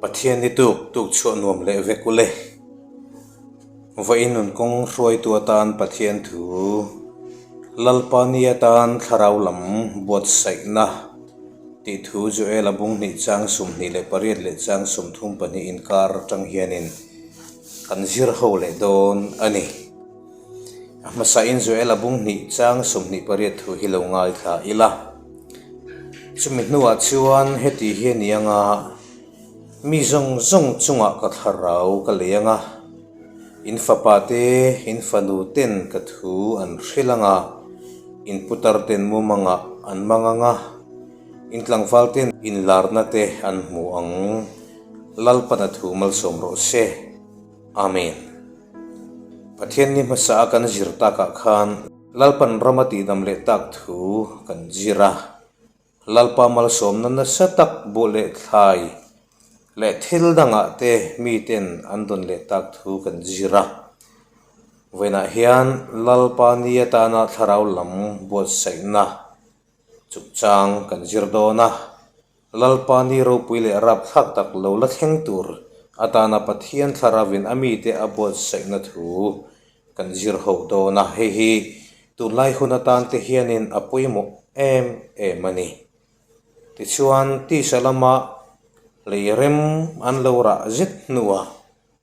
Pathian ni tuk tuk chhuah nuam leh vek ule. Vawiin nun kawng hruaitu atan Pathian thu Lalpa ni atan thlarau lam buatsaihna tih thu Joel a bung hnih chang 28 leh chang 32 inkar atang hianin kan zir ho leh dawn a ni. A hmasain Joel a bung hnih chang 28 thu hi lo ngaithla ila. Chumi hnuah chuan heti hi a ni ang a, Mi zawng zawng chungah ka thlarau ka lei ang a, in fapa te, in fanu ten ka thu an hrilh ang a, in putar ten mumangah an mang ang a, in tlangval ten inlarna te an hmu ang. Lalpana thu malsawm rawh se. Amen. Pathian ni hmasa a kan zir takah khan Lalpan rama tihdam leh tak thu kan zir a. Lalpa malsawmna nasa tak buh leh thlai leh thil dangah te miten an dawn leh tak thu kan zir a. Vawiinah hian Lalpa ni atana thlarau lam buatsaihna chungchang kan zir dawn a. Lalpa ni ropui leh rapthlak tak lo la thleng tur atana Pathian thlarauin a mite a buatsaihna thu kan zir ho dawn a, hei hi tunlai hun atan te hianin a pawimawh em em a ni. Tichuan, tisa lama lei rem an lo rah zet hnuah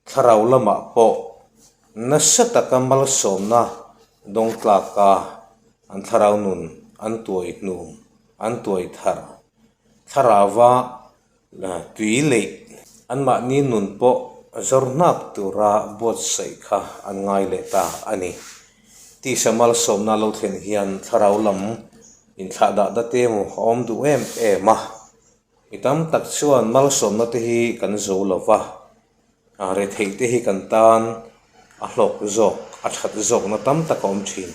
thlarau lamah pawh nasa taka malsawmna dawng tlaka an thlarau nun an tuai hnu an tuai thar. Thlarauva tui leih anmahni nun pawh zawr hnak tura buatsaih kha an ngai leh ta a ni. Tisa malsawmna lo thlen hian thlarau lam inthlahdah da te emaw a awm duh em em a. Mi tam tak chuan malsawmna te hi kan zo lo va, retheih te hi kan tan a hlawk zawk, a that zawkna tam tak a awm thin.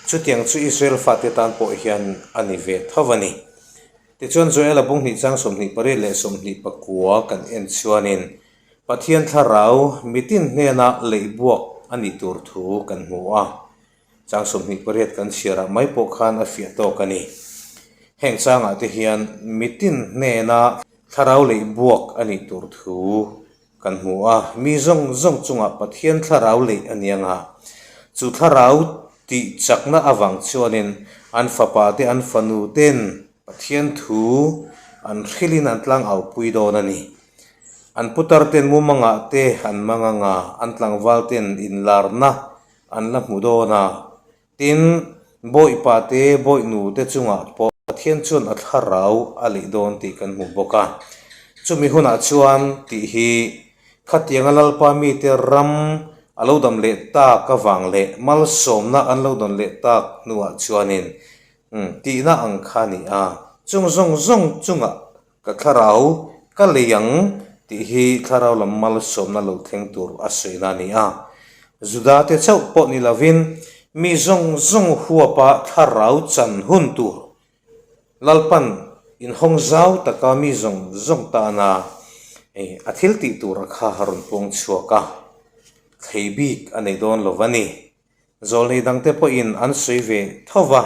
Chutiang chu Israel fate tan pawh hian a ni ve tho a ni. Tichuan Joel a bung hnih chang 28 leh 29 kan en chuanin Pathian thlarau mitin hnena leihbuak a nih tur thu kan hmu a. Chang 28 kan chhiarah mai pawh khan a fiah tawk a ni. Heng changah te hian mitin hnena thlarau leihbuak a nih tur thu kan hmu a, mi zawng zawng chungah Pathian thlarau leih a ni ang a. Chu thlarau tih chakna avang chuanin an fapa te an fanu ten Pathian thu an hrilhin an tlang aupui dawn a ni. An putar ten mumangah te an mang ang a, an tlangval ten inlarna an la hmu dawn a. Tin, Bawipa te, Bawihnu te chungah pawh Pathian chuan a thlarau a leh dawn tih kan hmu bawk a. Chumi hunah chuan tih hi khatianga Lalpa mite ram a lo dam leh tak avang leh malsawmna an lo dawn leh tak hnuah chuanin tihna ang kha a ni a. Chung zawng zawng chungah Ka thlarau ka lei ang tih hi thlarau lam malsawmna lo thleng tur a sawina a ni a. Judate chauh pawh ni lovin mi zawng zawng huapa thlarau chan hun tur Lalpan inhawng zau taka mi zawng zawng tana a thil tih tura kha a rawn puang chhuak a, thlei bik a nei dawn lo a ni. Zawlnei dangte pawhin an sawi ve tho va,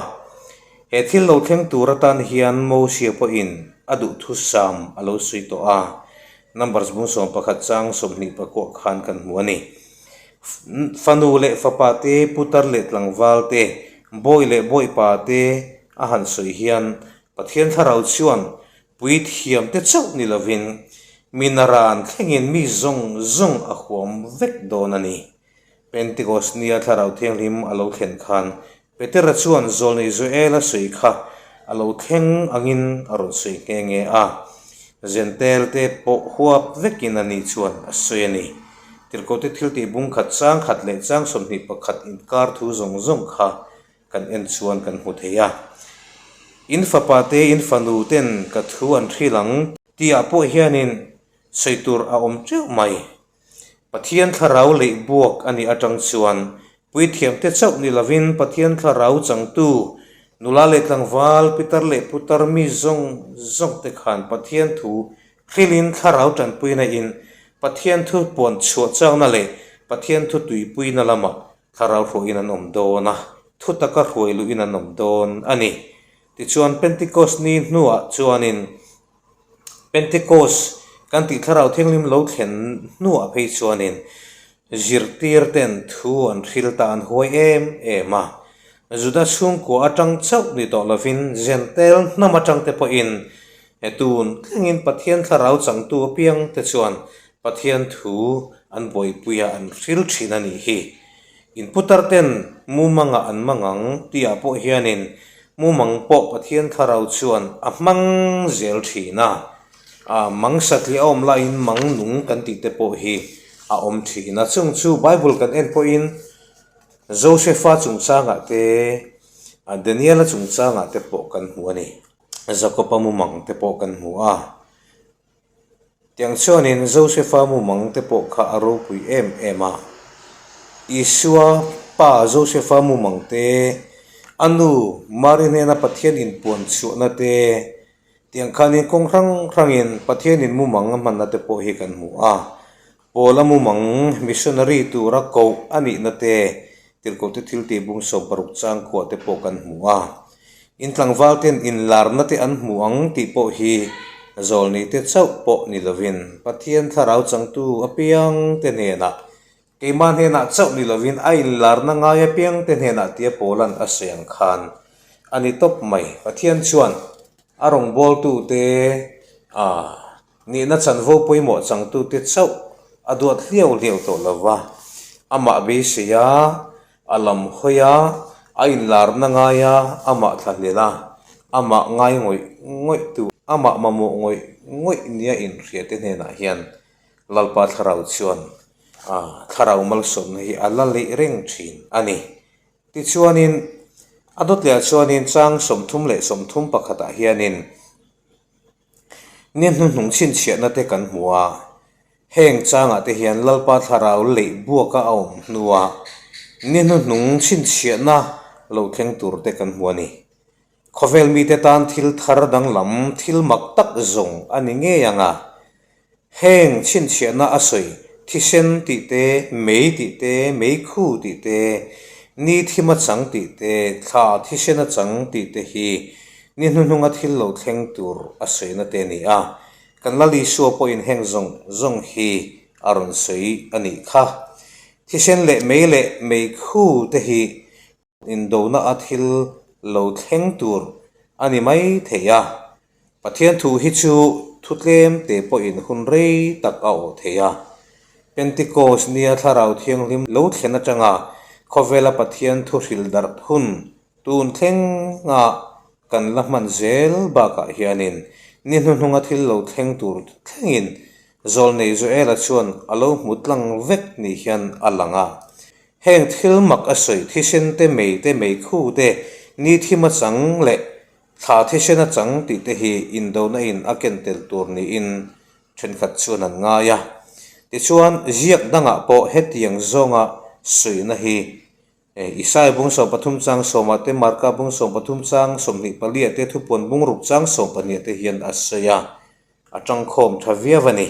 he thil lo thleng tur atan hian Mosia pawhin a duhthusam a lo sawi tawh a, Numbers bung 11 chang 24 khan kan hmu a ni. Fanu leh fapa te, putar leh tlangval te, bawi leh bawipa te a han sawi hian Pathian thlarau chuan puithiamte chauh ni lovin mi naran thlengin mi zawng zawng a huam vek dawn a ni. Pentecost nia Thlarau Thianghlim a lo thlen khan Petera chuan Zawlnei Joel-a sawi kha a lo thleng angin a rawn sawi nghe nghe a. Zentel te pawh huap vekin a ni chuan a sawi a ni. Tirhkohte thiltih bung khat chang khat leh chang 21 inkar thu zawng zawng kha kan en chuan kan hmu thei a. In fapa te, in fanu ten ka thu an hrilh ang tihah pawh hianin sawi tur a awm teuh mai. Pathian thlarau leih buak a nih atang chuan puithiamte chauh ni lovin Pathian thlarau changtu nula leh tlangval, pitar leh putar mi zawng zawng te khan Pathian thu hrilhin thlarau tanpuina in Pathian thu puan chhuah chakna leh Pathian thu tuipuina lamah thlarau hruaiin an awm dawn a, thu taka hruai luhin an awm dawn a ni. Tichuan Pentecost ni hnuah chuanin Pentecost Kan tih Thlarau Thianghlim lo thlen hnuah phei chuanin zirtir ten thu an hril ta an huai em em a. Juda chhungkua atang chauh ni tawh lovin Jentail hnam atang te pawhin he tun thlengin Pathian Thlarau changtu apiang te chuan Pathian thu an buaipuia an hril thin a nih hi. In putar ten mumangah an mangang tihah pawh hianin mumang pawh Pathian Thlarau chuan a hmang zel thin a, a mang satliah a awm laiin mang nung kan tih te pawh hi a awm thin a. Chung chu Bible kan en pawhin Josepha chungchangah te, Daniela chungchangah te pawh kan hmu a ni. Jakoba mumang te pawh kan hmu a. Tiang chuanin Josefa mumang te pawh kha a ropui em em a. Isua pa Josefa mumang te, a nu Mari hnena Pathian inpuan chhuahna te, tiang khanin kawng hrang hrangin Pathianin mumang a hmanna te pawh hi kan hmu a. Paula mumang missionary tura koh a nihna te, tirhkohte thiltih bung 16 chang khuah te pawh kan hmu a. In tlangval ten inlarna te an hmu ang tih pawh hi zawlni te chauh pawh ni lovin Pathian thlarau changtu apiang te hnenah, keimah hnenah chauh ni lovin a inlarna ngai apiang te hnenah tia Paulan a sawi ang khan a ni tawp mai. Pathian chuan a rawngbawltu te a nihna chanvo pawimawh changtu te chauh a duat hliau hliau tawh lova, amah beisei a A lam hawi a, a inlarna ngai a, amah thlahlel a, amah ngai ngawih ngawih tu, amah mamawh ngawih ngawih nia inhria te hnenah hian Lalpa Thlarau chuan a Thlarau malsawmna hi a la leih reng thin a ni. Tichuanin, a dawtliah chuanin chang 31 pakhatah hianin, Ni hnuhnung chhinchhiahna te kan hmu a, heng changah te hian Lalpa Thlarau leih buaka a awm hnua ni hnuhnung chhinchhiahna lo thleng tur te kan hmu a ni. Khawvel mite tan thil thar danglam thil mak tak zawng a ni ngei ang a, Heng chhinchhiahna a sawi, thisen tih te, mei tih te, meikhu tih te, ni thim a chang tih te, thla thisen a chang tih te hi ni hnuhnunga thil lo thleng tur a sawina te a ni a. Kan Lal Isua pawhin heng zawng zawng hi a rawn sawi a nih kha. Thisen leh mei leh meikhu te hi Indona a thil lo thleng tur a ni mai thei a, Pathian thu hi chu thu tlem te pawhin hun rei tak a awh thei a. Pentecost nia Thlarau Thianghlim lo thlen atanga khawvela Pathian thu hrilh darh hun tun thlenga kan la hman zel bakah hianin ni hnuhnunga thil lo thleng tur thlengin Zawlnei Joela chuan a lo hmu tlang vek ni hian a lang a. Heng thil mak a sawi thisen te mei te meikhu te ni thim a chang leh thla thisen a chang tih te hi indona in a ken tel tur niin thenkhat chuan an ngai a. Tichuan ziak dangah pawh hetiang zawnga sawina hi Isaiah bung 13 chang sawmah te Marka bung 13 chang 24 ah te Thupuan bung ruk chang 12 te hian a sawi a, a tangkhawm tha viau a ni.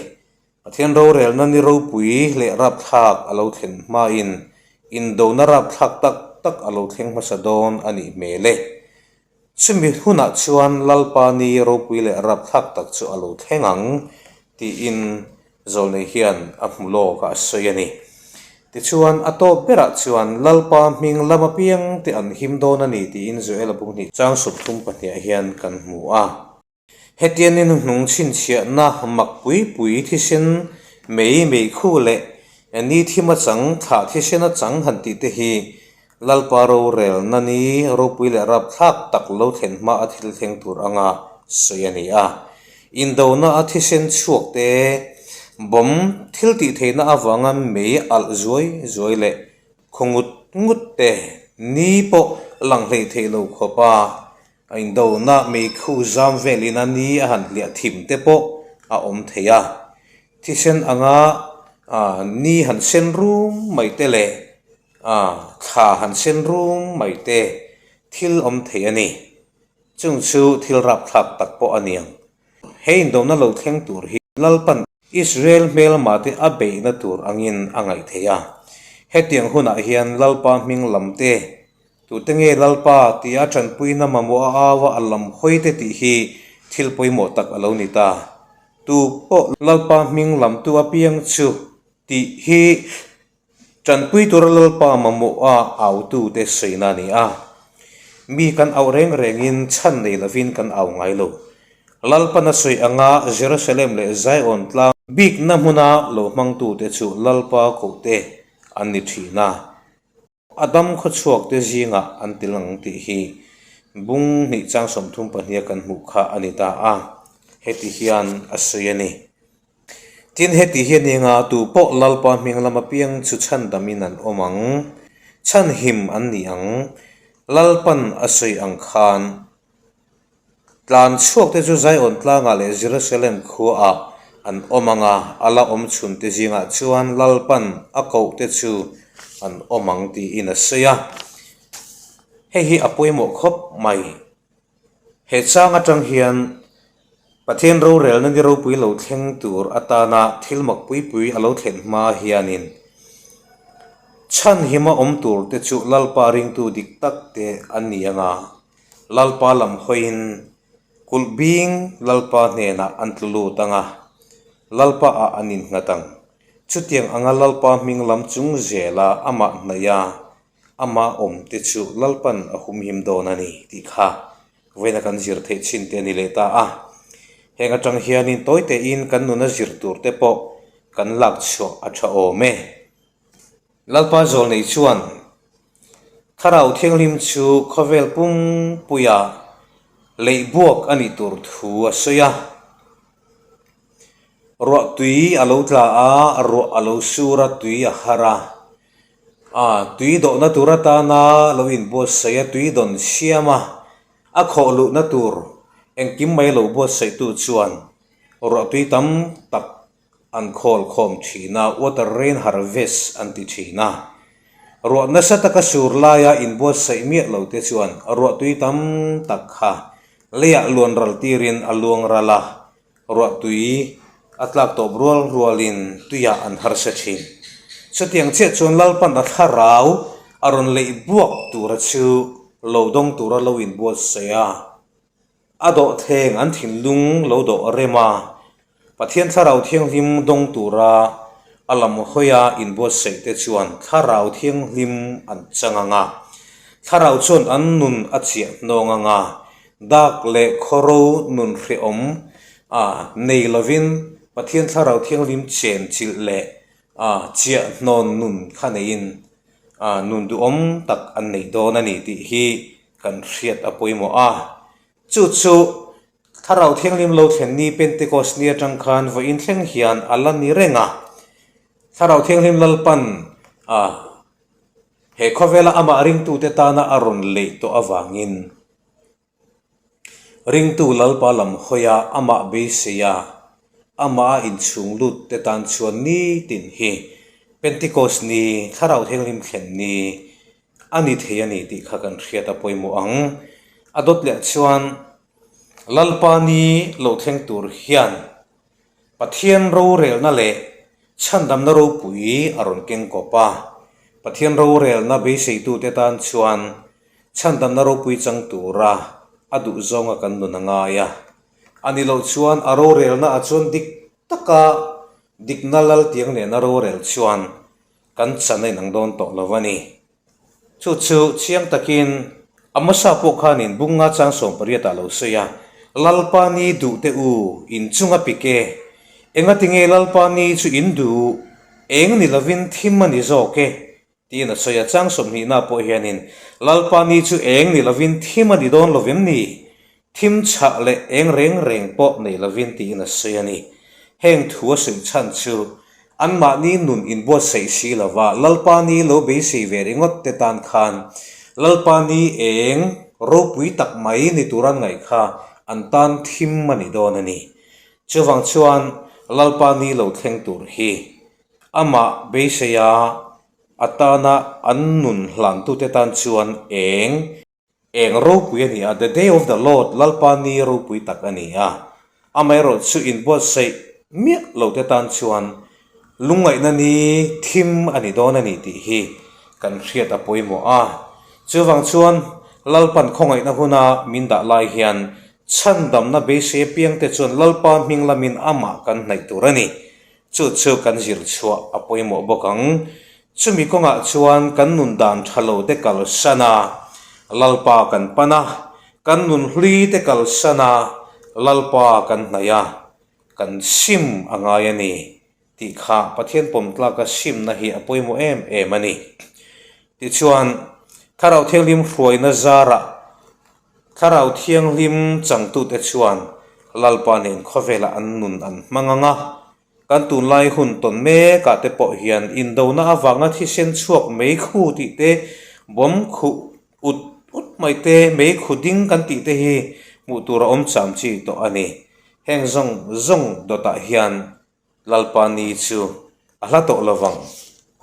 Pathian rorelna ni ropui leh rapthlak a lo thlen hmain indona rapthlak tak tak a lo thleng hmasa dawn a nih hmel e. Chumi hunah chuan Lalpa ni ropui leh rapthlak tak chu a lo thleng ang tiin Zawlnei hian a hmu lawk a a sawi a ni. Tichuan a tawp berah chuan Lalpa hming lam apiang te an him dawn a ni tiin Joela bung hnih chang 32 ah hian kan hmu a. Hetianin hnung chhinchhiahna mak pui pui thisen mei meikhu leh ni thim a chang thlah thisen a chang han tih te hi Lalpa rorelna ni ropui leh rapthlak tak lo thlen hma a thil thleng tur anga sawi a ni a. Indona a thisen chhuak te, bomb thil tih theihna avanga mei alh zuai zuai leh khaw ngut ngut te ni pawh lang hleih theih lo khawpa A indona meikhu zam velin a ni a han hliah thim te pawh a awm thei a, thisen anga ni han sen rum mai te leh thla han sen rum mai te thil awm thei a ni. Chung chu thil rapthlak tak pawh a ni ang. He indona lo thleng tur hi Lalpan Israel hmelma te a beihna tur angin a ngaih thei a. Hetiang hunah hian Lalpa hming lam te Tute nge Lalpa tia tanpuina mamawh a au a a lam hawi te tih hi thil pawimawh tak a lo ni ta. Tu pawh Lalpa hming lamtu apiang chu tih hi tanpui tura Lalpa mamawha autute sawina a ni a. Mi kan auh reng rengin chhan nei lovin kan au ngai lo. Lalpan a sawi anga Jerusalem leh Zion tlang bikna hmuna lo hmangtute chu Lalpa kohte an ni thin a. A dam khawchhuak te zingah an tel ang tih hi bung hnih chang 32 a kan hmuh kha a ni ta a, heti hian a sawi a ni. Tin, heti hi a ni anga tu pawh Lalpa hming lama piang chu chhandamin an awm ang, chhanhim an ni ang, Lalpan a sawi ang khan. Tlan chhuak te chu Zion tlangah leh Jerusalem khuaah an awm ang a, a la awm chhun te zingah chuan Lalpan a koh te chu an awm ang tiin a sawi a. Hei hi a pawimawh khawp mai. He chang atang hian Pathian rorelna ni ropui lo thleng tur atana thil mak pui pui a lo thlen hma hianin chhanhima awm tur te chu Lalpa ringtu dik tak te an ni ang a. Lalpa lam hawiin kulh bing Lalpa hnenah an tlu lut ang a, Lalpa ah an innghat ang. Chutiang anga Lalpa hming lam chung zela amah hnaih a, ama awm te chu Lalpan a humhim dawn a ni tih kha vawiina kan zir theih chin te a ni leh ta a. Heng atang hianin tawi tein kan nuna zir tur te pawh kan lak chhuah a tha awm e. Lalpa zawlnei chuan Thlarau Thianghlim chu khawvel pumpuia leih buak a nih tur thu a sawi a. Ruah tui a lo tla a, ruah a lo sur a, tui a har a. A tui dawhna tur atana lo inbuatsaih a, tui dawn siam a, a khawh luhna tur engkim mai lo buatsaihtu chuan ruah tui tam tak An khawl khawm thin a, water rain harvest an ti thin a. Ruah nasa taka sur laia inbuatsaih miah lo te chuan ruahtui tam tak kha leiah luan ral tirin a luang ral a, ruahtui a tlak tawp rual rualin tuiah an harsa thin. Chutiang chiah chuan Lalpan a thlarau a rawn leih buak tura chu lo dawng tura lo inbuatsaih a. A dawhthleng an thinlung lo dawh rem a, Pathian Thlarau Thianghlim dawng tura a lam hawia inbuatsaih te chuan Thlarau Thianghlim an chang ang a, Thlarau chuan an nun a chiah hnawng ang a, dak leh khawro nun hrehawm a nei lovin Pathian Thlarau Thianghlim chen chilh leh a chiah hnawn nun kha neiin a nun duhawm tak an nei dawn a ni tih hi kan hriat a pawimawh a. Chu chu Thlarau Thianghlim lo thlen ni Pentecost ni atang khan vawiin thleng hian a la ni reng a. Thlarau Thianghlim Lalpan a he khawvela amah ringtute tana a rawn leih tawh avangin Ringtu Lalpa lam hawia amah beiseia amah a inchhung lut te tan chuan ni tin hi Pentecost ni, Thlarau Thianghlim thlen ni a ni thei a ni tih kha kan hriat a pawimawh ang. A dawt leh chuan Lalpa ni lo thleng tur hian Pathian rorelna leh chhandamna ropui a rawn keng kawp a. Pathian rorelna beiseitute tan chuan Chhandamna ropui chang tura a duh zawnga kan nun a ngai a. A ni loh chuan a rorelna ah chuan dik taka dikna lal tiang nena rorel chuan kan chan a inang dawn tawh lo a ni. Chu chu chiang takin Amosa pawh khanin bunga chang 18 ah lo sawi a, Lalpa ni duh teh u, in chunga pik e. Engatinge Lalpa ni chu in duh? Eng ni lovin thim a ni zawk e. Tiin a sawi a, chang sawmhnihna pawh hianin, Lalpa ni chu eng ni lovin thim a ni dawn lo vem ni? Thim chhah leh eng reng reng pawh nei lovin tiin a sawi a ni. Heng thu a sawi chhan chu anmahni nun inbuatsaih si lova Lalpa ni lo beisei ve ringawt te tan khan Lalpa ni eng ropui tak mai ni tur an ngaih kha an tan thim a ni dawn a ni. Chuvang chuan Lalpa ni lo thleng tur hi Amah beiseia atana an nun hlantute tan chuan eng eng ropui a ni a, the day of the Lord, Lalpa ni ropui tak a ni a. Amaherawh chu inbuatsaih miah lote tan chuan lungngaihna ni thim a ni dawn a ni tih hi kan hriat a pawimawh a. Chuvang chuan Lalpan khawngaihna huna min dah lai hian. Chhandamna beisei apiangte chuan Lalpa hming lamin amah kan hnaih tur a ni. Chu chu kan zir chhuah a pawimawh bawk ang. Chumi kawngah chuan kan nun dan tha lo te kalsan a, Lalpa kan pan a, kan nun hlui te kalsan a, Lalpa kan hnaih a, kan sim a ngai a ni tih kha Pathian pawm tlaka simna hi a pawimawh em em a ni. Tichuan, Thlarau Thianghlim hruaina zarah Thlarau Thianghlim changtute chuan Lalpa nen khawvelah an nun an hmang ang a, kan tunlai hun tawn mekah te pawh hian indona avanga thisen chhuak mei khu tih te, bawm khuh ut ut mai te, mei khu ding kan tih te hi hmuh tur a awm cham chi tawh a ni. Heng zawng zawng dawtah hian Lalpa ni chu a hla tawh lovang,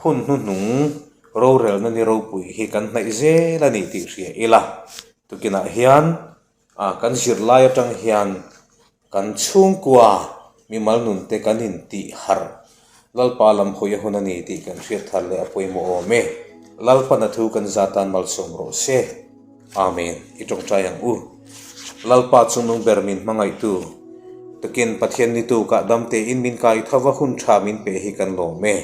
hun hnuhnung rorelna ni ropui hi kan hnaih zel a ni tih hria ila, tukinah hian kan zirlai atang hian kan chhungkua mimal nunte kan intih harh Lalpa lam hawi a hun a ni tih kan hriat thar leh a pawimawh awm e. Lalpan a thu kan zatan malsawm rawh se. Amen. I tawngtai ang u. Lalpa chu nung ber min hmangaihtu. Tukin Pathian ni tu kah dam tein min kai tho va hun tha min pe hi kan lawm e.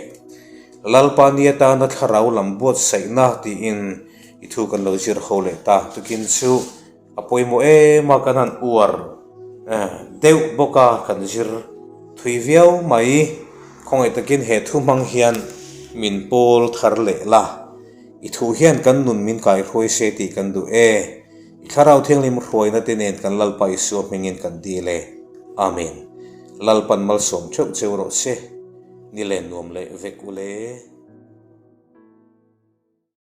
Lalpa ni atana thlarau lam buatsaihna tiin i thu kan lo zir ho leh ta. Tukin chu a pawimawh em a kan han uar deuh bawk a kan zir thui viau mai. Khawngaih takin he thu hmang hian min pawl thar leh la. I thu hian kan nun min kaihruai se tih kan duh e. I Thlarau Thianghlim hruaina te nen kan Lalpa Isua hmingin kan dil e. Amen. Lalpan malsawm theuh cheu rawh se. Ni len nuam leh vek u le.